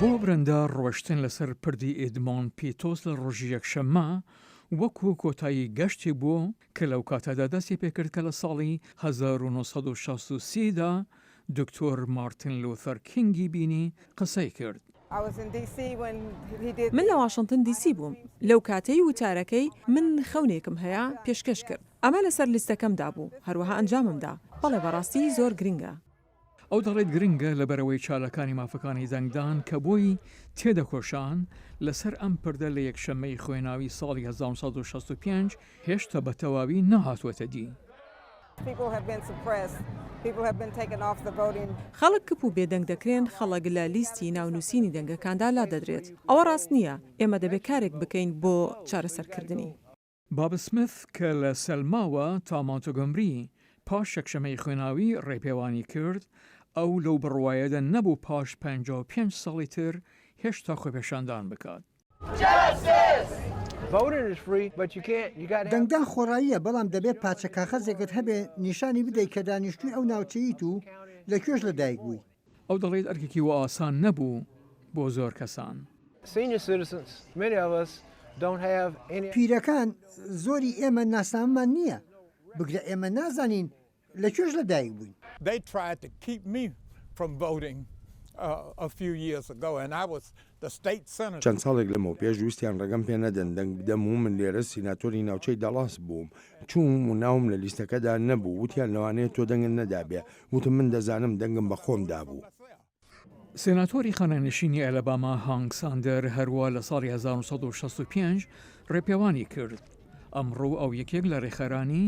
بۆ برەندا ڕۆشتن لەسەر پردی ئێدمۆند پیتۆس لە ڕۆژی یەکشەممە وەکو کۆتایی گەشتێک بوو کە لەو کاتەدا دەستی پێکرد کە لە ساڵی 1963 دا دکتۆر مارتن لوثەر کینگی بینی قسەی کرد. من لە واشنتن دی سی بووم لەو کاتەی وتارەکەی من خەونێکم هەیە پێشکەش کرد. ئەمە لەسەر لیستەکەمدا بوو، هەروەها ئەنجامم دا. بەڵێ بەڕاستی زۆر گرنگە. ئەو دەڵێت گرنگە لەبەرئەوەی چالاکانی مافەکانی دەنگدان کە بۆی تێدەکۆشان لەسەر ئەم پردە لە یەکشەممەی خوێناوی ساڵی 1965 هێشتا بە تەواوی نەهاتووەتە دی. خەڵک کپ و بێدەنگ دەکرێن، خەڵک لە لیستی ناونووسینی دەنگەکاندا لادەدرێت. ئەوە ڕاست نییە. ئێمە دەبێت کارێک بکەین بۆ چارەسەرکردنی. باب سمث کە لە سەلماوە تا مۆنتگۆمری پاش یەکشەمەی خوێناوی ڕێپێوانی کرد، ئەو لەو بڕوایەدا نەبوو پاش 55 ساڵی تر هێشتا خۆپێشاندان بکات. دەنگدان خۆڕاییە، بەڵام دەبێت پارچە کاخەزێکت هەبێ نیشانی بدەیت کە دانیشتووی ئەو ناوچەیت و لە کوێش لەدایک بووی. ئەو دەڵێت ئەرکێکی وا ئاسان نەبوو بۆ زۆر کەسان. پیرەکان، زۆری ئێمە ناسنامەمان نییە، بگرە ئێمە نازانین لە کوێش لەدایک بووین. چەند ساڵێک لەمەوپێش ویستیان ڕێگەم پێ نەدەن دەنگ بدەم و من لێرە سیناتۆری ناوچەی داڵاس بووم، چووم و ناوم لە لیستەکەدا نەبوو، وتیان لەوانەیە تۆ دەنگت نەدابێ، وتم من دەزانم دەنگم بە خۆم دابوو. سێناتۆری خانەنشینی ئەلەباما هانک ساندەر هەروا لە ساڵی 1965 ڕێپێوانی کرد. ئەمڕۆ ئەو یەکێک لە ڕێکخەرانی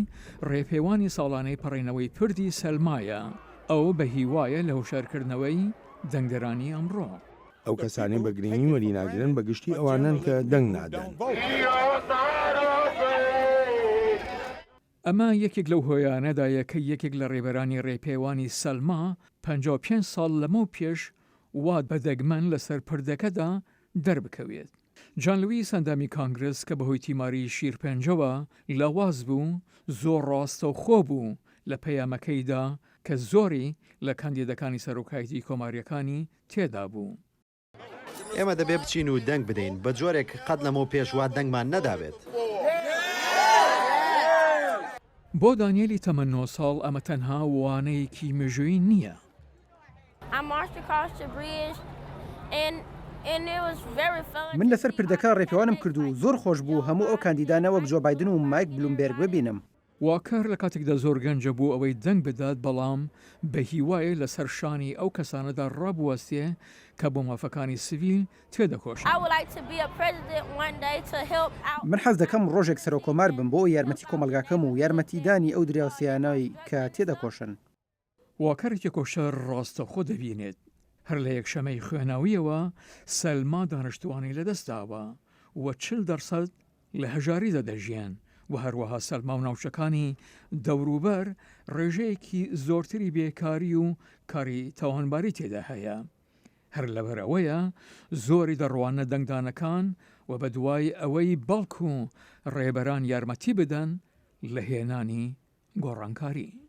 ڕێپێوانی ساڵانەی پەڕینەوەی پردی سەلمایە. ئەو بە هیوایە لە هۆشیارکردنەوەی دەنگدەرانی ئەمڕۆ. ئەو کەسانەی بە گرنگی وەریناگرن بە گشتی ئەوانەن کە دەنگ نادەن. ئەمە یەکێک لەو هۆیانەدایە کە یەکێک لە ڕێبەرانی ڕێپێوانی سەلما 55 ساڵ لەمەو پێش وا بە دەگمەن لەسەر پردەکەدا دەربکەوێت. جان لویس ئەندامی کانگرس کە بەهۆی تیماری شیرپەنجەوە لاواز بوو، زۆر ڕاستەوخۆ بوو لە پەیامەکەیدا کە زۆری لە کاندیدەکانی سەرۆکایەتی کۆمارییەکانی تێدابوو. ئێمە دەبێ بچین و دەنگ بدەین، بە جۆرێک قەت لەمەو پێش وا دەنگمان نەدابێت. بۆ دانیێلی تەمەن نۆ ساڵ ئەمە تەنها وانەیەکی مێژوویی نییە. من لەسەر پردەکە ڕێپێوانم کرد و زۆر خۆش بوو هەموو ئەو کاندیدانە وەک جۆ بایدن و مایک بلومبێرگ ببینم. واکەر لە کاتێکدا زۆر گەنجە بۆ ئەوەی دەنگ بدات، بەڵام بە هیوایە لەسەر شانی ئەو کەسانەدا ڕابوەستێ کە بۆ مافەکانی سڤیل تێدەکۆشن. من حەز دەکەم ڕۆژێک سەرۆککۆمار بم بۆ یارمەتی کۆمەڵگاکەم و یارمەتیدانی ئەو دراوسێیانەی کە تێدەکۆشن. واکەری تێکۆشەر ڕاستەوخۆ دەبینێت هەر لە یەکشەمەی خوێناوییەوە سەلما دانیشتووانی لەدەستداوە و 40 دەرسەد لە هەژاریدا دەژیێن و هەروەها سەلما و ناوچەکانی دەوروبەر ڕێژەیەکی زۆرتری بێکاری و کاری تاوانباری تێدا هەیە. هەر لەبەر ئەوەیە زۆری دەڕواننە دەنگدانەکان و بەدوای ئەوەی بەڵکو ڕێبەران یارمەتی بدەن لە هێنانی گۆڕانکاری.